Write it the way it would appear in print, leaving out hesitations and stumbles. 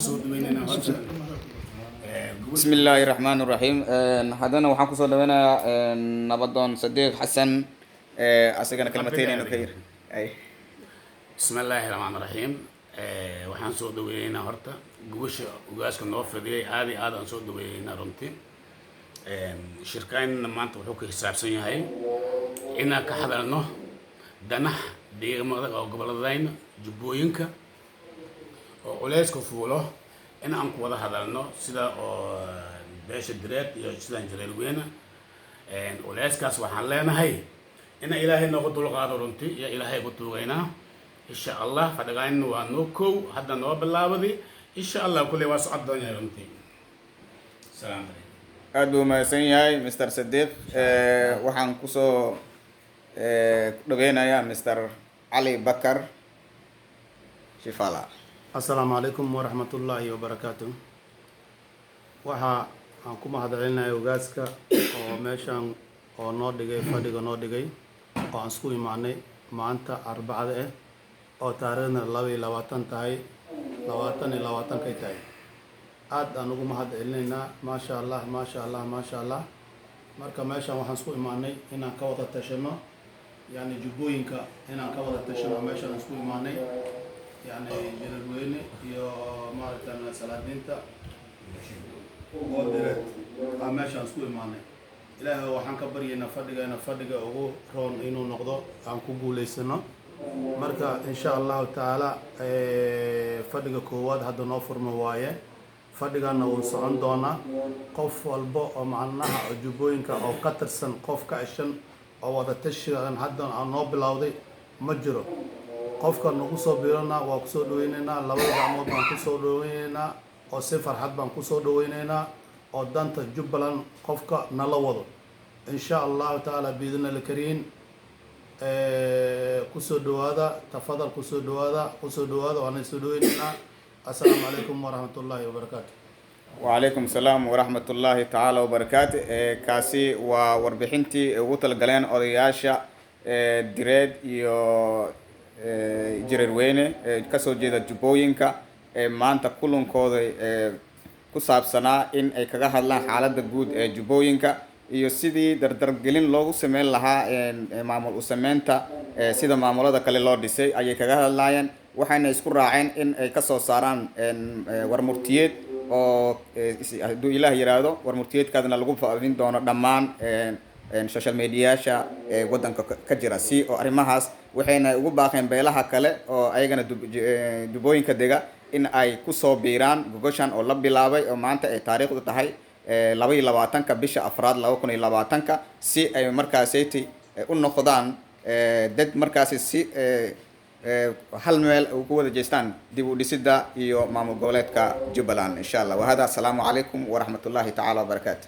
Soo dhaweynayna horta Bismi illaahi raxmaan raxiim. Haddana waxaan kusoo dhaweynayaa Nabadoon Sadiiq Xasan, asagana kalmateyn inuu ka yir ay. Bismi illaahi raxmaan raxiim. Waxaan soo dhaweynaynaa horta gogosha ugaaska noo fidiyay. Aad iyo aad aan soo dhaweynaynaa runtii. Shirkaynna maanta wuxuu ku xisaabsan yahay inaan ka hadalno danaha deegamada oo goboladayna Jubbooyinka oo culeyska fuulo, in aan ku wada hadalno sida oo beesha Direed iyo sidaan Jareerweyne. Culeyskaas waxaan leenahay ina Ilaahay nooga dulqaado runtii, iyo Ilaahay ku tuugaynaa insha Allah. Fadhigaynna waa noo kow, hadda noo bilaabadi insha Allah, kulley waa socod doon yahay runtii. Asalaamu calaykum. Aad buu mahadsan yahay Mr Sadiiq. Waxaan kusoo dhaweynayaa Mr Cali Bakar Shifala. Asalaamu calaykum waraxmatullaahi wabarakaatu. Waxa aan ku mahadcelinaya ogaaska oo meeshan oo noo dhigay fadhiga noo dhigay oo aan isku imaanay maanta Arbacada ah oo taariikhdna 22 tahay, 20 iyo 20-kay tahay. Aad aan ugu mahad celinaynaa. Maasha Allah, maasha Allah, maasha Allah. Marka meeshan waxaan isku imaanay inaan ka wada tashano, yani Jubbooyinka inaan ka wada tashano. Meeshaan isku imaanay, yani Jareerweyne iyo maaragtan salaadiinta oo Direed aa meeshaan isku imaanay. Ilaahay waxaan ka baryaynaa fadhigeena fadhiga ugu roon inuu noqdo, aan ku guulaysano. Marka insha Allahu tacaala fadhiga koowaad hadda noo furma waaye, fadhigana wuu socon doonaa. Qof walba oo macnaha Jubbooyinka oo ka tirsan, qof ka ceshan oo wada tashigan hadda aan noo bilowday ma jiro. Qofka nagu soo biirana waa kusoo dhaweyneynaa, labada gacmood baan kusoo dhaweyneynaa oo si farxad baan kusoo dhaweyneynaa oo danta Jubbaland qofka nala wado insha Allahu tacaala biidni alkariim. Kusoo dhawaada, tafadal, kusoo dhawaada, kusoo dhawaada, waana soo dhaweyneynaa. Assalaamu calaykum waraxmat ullaahi wabarakaatu. Wacalaykum asalaam waraxmat ullaahi tacaala wabarakaatu. Kaasi waa warbixintii ay ugu talagaleen odayaasha Direed iyo Jareerweyne ee kasoo jeeda Jubbooyinka ee maanta kulankooda ku saabsanaa in ay kaga hadlaan xaaladda guud ee Jubbooyinka iyo sidii dardargelin loogu sameyn lahaa maamul u sameynta sida maamulada kale loo dhisay ayay kaga hadlaayeen. Waxayna isku raaceen in ay kasoo saaraan warmurtiyeed oo hadduu Ilaah yiraahdo warmurtiyeedkaasna lagu faafin doono dhammaan social mediayaasha ee waddanka ka jira si oo arrimahaas. Waxayna ugu baaqeen beelaha kale oo ayagana Jubbooyinka dega in ay kusoo biiraan gogoshan oo la bilaabay oo maanta ay taariikhdu tahay 22-ka bisha afraad 2020-ka, si ay markaasati u noqdaan dad markaasi si hal meel ugu wada jeestaan dib u dhisida iyo maamul goboleedka Jubbaland insha Allah. Wahada, asalaamu calaykum waraxmat ullaahi tacaala wabarakaatu.